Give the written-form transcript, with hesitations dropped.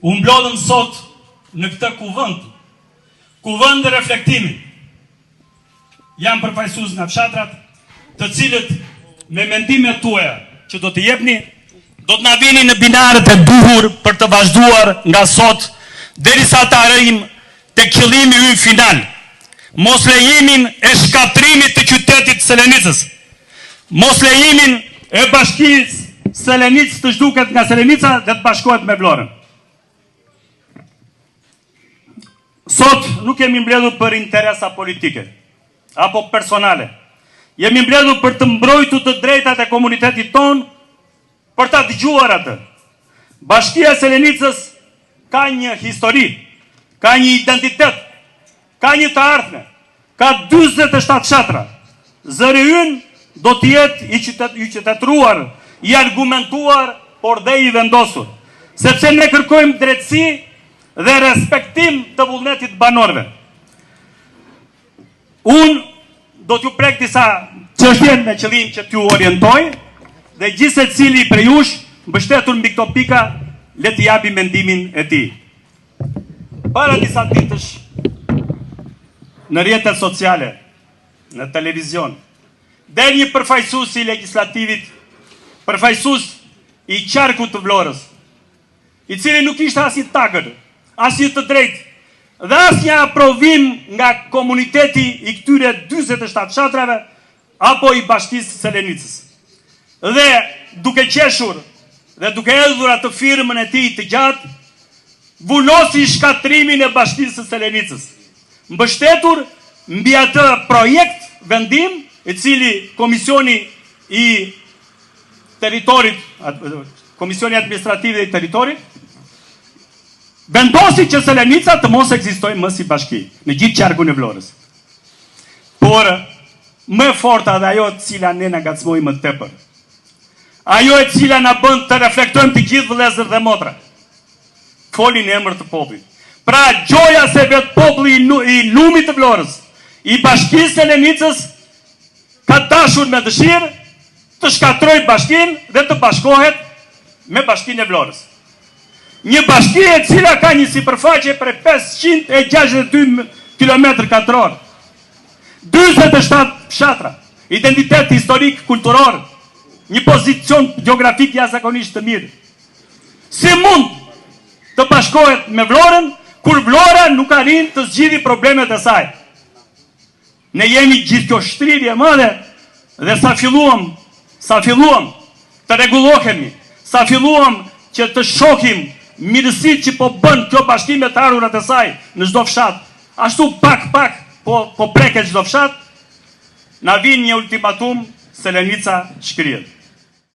U mblodhëm sot në këtë kuvend, kuvend reflektimi. Janë përfaqësues nga fshatrat, të cilët me mendimet tuaja që do të jepni, do të na vini në binarët e duhur për të vazhduar nga sot derisa të arrijmë tek qëllimi ynë final, moslejimin e shkatërrimit të qytetit të Selenicës, moslejimin e bashkisë Selenicë të zhduket nga Selenica dhe të bashkohet me Vlorën. Sot nuk jemi mbledhur për interesa politike apo personale. Jemi mbledhur për të mbrojtur të drejtat e komunitetit tonë, për ta dëgjuar atë. Bashkia e Selenicës ka një histori, ka një identitet, ka një të ardhme, ka 47 fshatra. Zëri ynë do të jetë i qytet, i qytetëruar, i argumentuar, por dhe i vendosur. Sepse ne kërkojmë drejtësi dhe respektim të vullnetit të banorëve. Unë do t'ju prek disa çështje me qëllim që t'ju orientoj dhe gjithsecili prej jush mbështetur mbi këto pika le të japi mendimin e tij. Para disa ditësh në rrjetet sociale, në televizion, del një përfaqësues i legjislativit, përfaqësues i qarkut të Vlorës, i cili nuk kishte asnjë tagër, asnjë të drejtë dhe asnjë aprovim nga komuniteti i këtyre 47 fshatrave apo i bashkisë së Selenicës. Dhe duke qeshur dhe duke hedhur atë firmën e tij të gjatë, vulosi shkatërrimin e bashkisë së Selenicës, mbështetur mbi atë projekt vendim i cili komisioni i territorit, Komisioni Administrativ dhe i Territorit, vendosi që Selenica të mos ekzistojë më si bashki në gjithë qarkun e Vlorës. Por më e forta dhe ajo e cila ne na ngacmoi më tepër. Ajo e cila na bën të reflektojmë të gjithë vëllezër dhe motra. Foli në emër të popullit. Pra gjoja se vetë populli i lumit të Vlorës, i bashkisë së Selenicës ka dashur me dëshirë të shkatërrojë bashkinë dhe të bashkohet me bashkinë e Vlorës. Një bashki e cila ka një sipërfaqe prej 562 kilometër katror, 47 fshatra, identitet historik, kulturor, një pozicion gjeografik jashtëzakonisht të mirë. Si mund të bashkohet me Vlorën kur Vlora nuk arrin të zgjidhi problemet e saj? Ne jemi gjithë kjo shtrirje e madhe dhe sa filluam, sa filluam të rregullohemi, sa filluam që të shohim mirësitë që po bën kjo bashki me të ardhurat e saj në çdo fshat, ashtu pak pak po po preket çdo fshat, na vjen një ultimatum Selenica shkrihet.